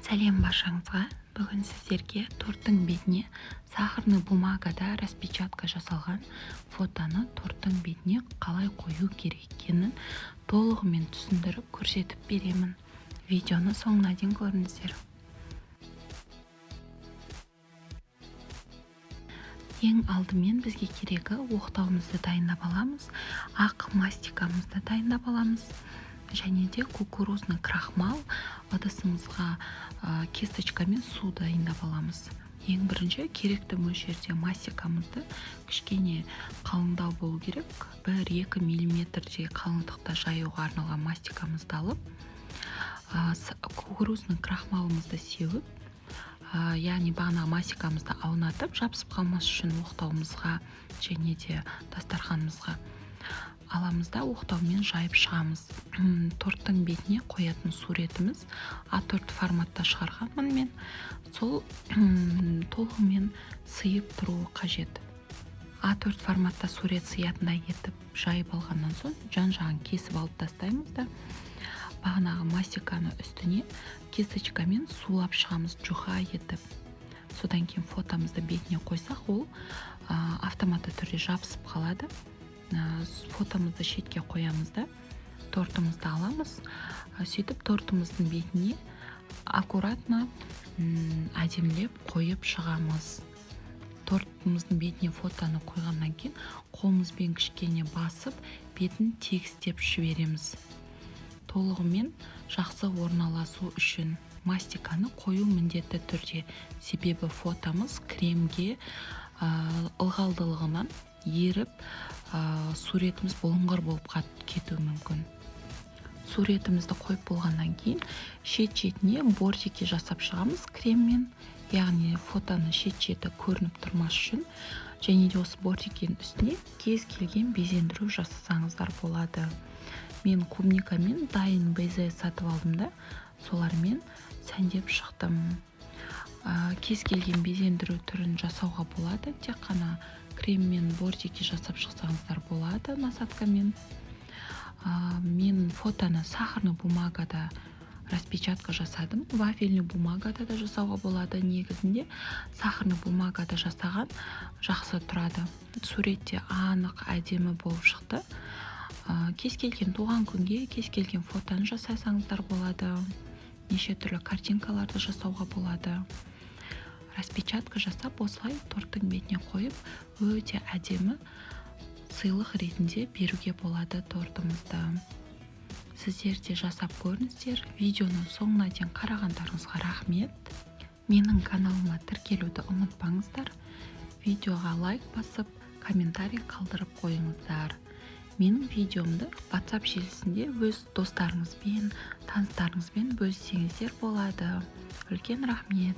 Сәлем баршаңызға! Бүгін сіздерге торттың бетіне сахарный бумагада распечатка жасалған фотоны торттың бетіне қалай қою керек екенін толығымен түсіндіріп, көрсетіп беремін. Видеоны соңына дейін көріңіздер. Ең алдымен бізге керегі: оқтауымызды дайындап аламыз, ақ мастикамызды дайындап аламыз және де кукурузный крахмал, ыдысымызға кисточкамен су дайындап аламыз. Ең бірінші керекті мөлшерде мастикамызды, кішкене қалыңдау болу керек, 1-2 миллиметрдей қалыңдықта жаюға арналған мастикамызды алып, кукурузный крахмалымызды сеуіп, яғни бағанағы мастикамызды аунатып, жабысып қалмас үшін оқтауымызға және де дастарханымызға, аламыз да, оқтаумен жайып шығамыз. Торттың бетіне қоятын суретіміз А4 форматта шығарғанмын мен, сол толығымен сыйып тұруы қажет. А4 форматта сурет сыятындай етіп жайып алғаннан соң, жан жағын кесіп алып тастаймыз да, бағанағы мастиканы үстіне кисточкамен сулап шығамыз жұқа етіп. Содан кейін фотомызды бетіне қойсақ, ол автоматты түрде жабысып қалады. Фотомызды шетке қоямыз да, тортымызды аламыз. Сөйтіп тортымыздың бетіне аккуратно, әдемілеп қойып шығамыз. Тортымыздың бетіне фотоны қойғаннан кейін, қолымызбен кішкене басып, бетін тегістеп жібереміз толығымен жақсы орналасу үшін. Мастиканы қою міндетті түрде, себебі фотомыз кремге ылғалдылығынан еріп, суретіміз бұлыңғыр болып кетуі мүмкін. Суретімізді қойып болғаннан кейін, шет шетіне бортики жасап шығамыз креммен, яғни фотоның шет шеті көрініп тұрмас үшін. Және де осы бортикенің үстіне кез келген безендіру жасасаңыздар болады. Мен клубникамен дайын безе сатып алдым да, солармен сәндеп шықтым. Кез келген безендіру түрін жасауға болады, тек қана креммен бортики жасап шықсаңыздар болады насадкамен. Мен фотоны сахарный бумагада распечатка жасадым, вафельный бумагада да жасауға болады. Негізінде сахарный бумагада жасаған жақсы тұрады, суретте анық, әдемі болып шықты. Кез келген туған күнге кез келген фотоны жасасаңыздар болады, неше түрлі картинкаларды жасауға болады. Распечатка жасап, осылай торттың бетіне қойып, өте әдемі сыйлық ретінде беруге болады тортымызды. Сіздер де жасап көріңіздер. Видеоның соңына дейін қарағандарыңызға рахмет. Менің каналыма тіркелуді ұмытпаңыздар. Видеоға лайк басып, комментарий қалдырып қойыңыздар. Менің видеомды WhatsApp желісінде өз достарыңызбен, таныстарыңызбен бөліссеңіздер болады. Үлкен рахмет.